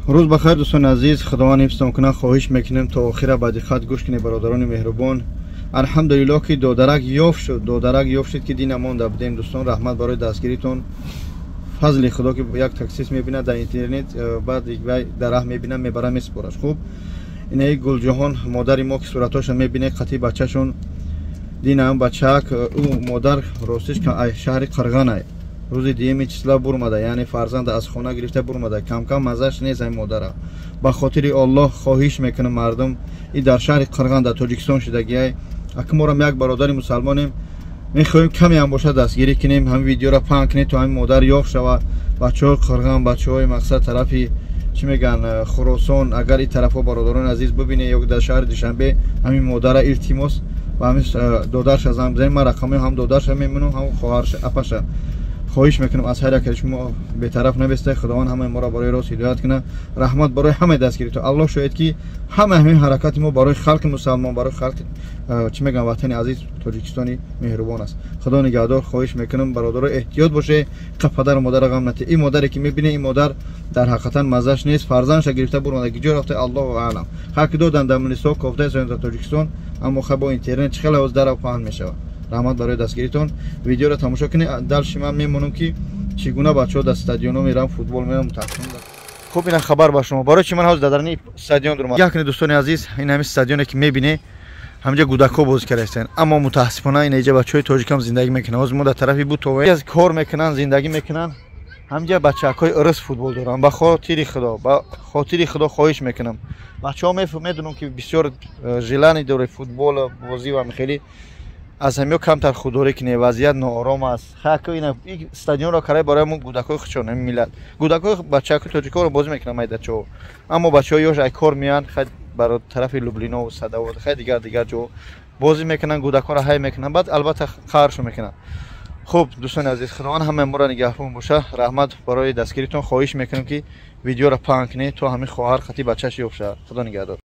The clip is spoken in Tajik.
Рӯз бахайр, дӯстони азиз. Худованд ҳифзтон кунад. Хоҳиш мекунем, то охира ба диққат гӯш кунед, бародарони меҳрубон. Алҳамдулиллоҳ, ки додарак ёфт шуд, додарак ёфт шуд, ки дина монда будем. Дӯстон, раҳмат барои дастгиритон. Фазли Худо, ки як таксист мебинад дар интернет, баъд дар раҳ мебинад, мебара, месупораш. Хуб, инаи Гулҷаҳон, модари мо, ки суратҳоша мебинед қатъи бачашон. Динам бачаак, ӯ модар ростиш шаҳри Қирғанай, рӯзи дуюми числа бурмада, яъне фарзанда аз хона гирифта бурмада. Камкам маззаш нест ай модара. Ба хотири Оллоҳ хоҳиш мекунам, мардум, и дар шаҳри Қирған, дар Тоҷикистон шудагиай. Аки морам як бародари мусалмонем, мехоҳем камеам бошад дастгирӣ кунем. Ҳамин видеоро паҳн кунед, то ҳамин модар ёфт шавад. Бачаҳои Қирған, бачаҳои мақсад тарафи, чӣ мегӯян, Хуросон, агар ин тарафҳо, бародарони азиз, бибинед ё дар шаҳри Душанбе ҳамин модара, илтимос, ба ҳамин додарша занг бизанед. Ман рақами ҳам додарша мемонам, ҳам хоҳарша, апаша. Хоҳиш мекунам аз ҳар яке шумо, бетараф набестай. Худованд ҳамаи моро барои рост ҳидоят кунад. Раҳмат барои ҳамаи дастгирито. Аллоҳ шоҳид, ки ҳама ҳамин ҳаракати мо барои халқи мусалмон, барои халқи, чӣ мегӯям, ватани азиз Тоҷикистони меҳрубон аст. Худо нигаҳдор. Хоҳиш мекунам, бародаро, эҳтиёт боше, қа падару модара ғам натӣ. Ин модаре ки мебинед, ин модар дар ҳақиқатан маззаш нест. Фарзандша гирифта бурмада, ки ҷо рафта, Аллоҳу аълам. Ҳар ки додан дар милисҳо кофта дар Тоҷикистон, аммо хай, бо интернет чӣ хеле ҳоз дарав паҳн мешавад. Раҳмат барои дастгиритон. Видеоро тамошо кунед. Дальше ман мемонам, ки чӣ гуна бачаҳо дар стадионо мераванд, футбол мераванд. Мутаассифона, хуб, ина хабар ба шумо, барои чи ман ҳозир дар дарни стадион дурам. Як кунед, дӯстони азиз, ин ҳамин стадионе ки мебинед, ҳаминҷа кӯдакҳо бозӣ карда ҳастанд, аммо мутаассифона ин иҷа бачаҳои тоҷикам зиндагӣ мекунанд. Ҳозир мо дар тарафи Бутово кор мекунанд, зиндагӣ мекунанд. Ҳаминҷа бачакҳои ырыс футбол доранд. Ба хотири Худо, ба хотири Худо хоҳиш мекунам, бачаҳо, медонам, ки бисёр желание доред футбол бозӣ ва хеле аз ҳамиё камтар худдорӣ кунед. Вазъият ноором аст. Хако ина стадионро карай барои мо кӯдакҳои худшон, ҳамин миллат, кӯдакҳои бачакҳои тоҷикҳоро бозӣ мекунанд, майдачаҳо. Аммо бачаҳои ёш ай кор меянд, хай, баро тарафи Люблино, Садовод, хай, дигар дигар ҷо бозӣ мекунанд, кӯдакҳоро ҳай мекунанд, баъд албатта қаҳршо мекунанд. Хуб, дӯстони азиз, Худованд ҳамаи моро нигаҳбон боша. Раҳмат барои дастгиритон. Хоҳиш мекунам, ки видеоро паҳн кунед, то ҳамин хоҳар қатъи бачаш ёфт шавад. Худо нигаҳдор.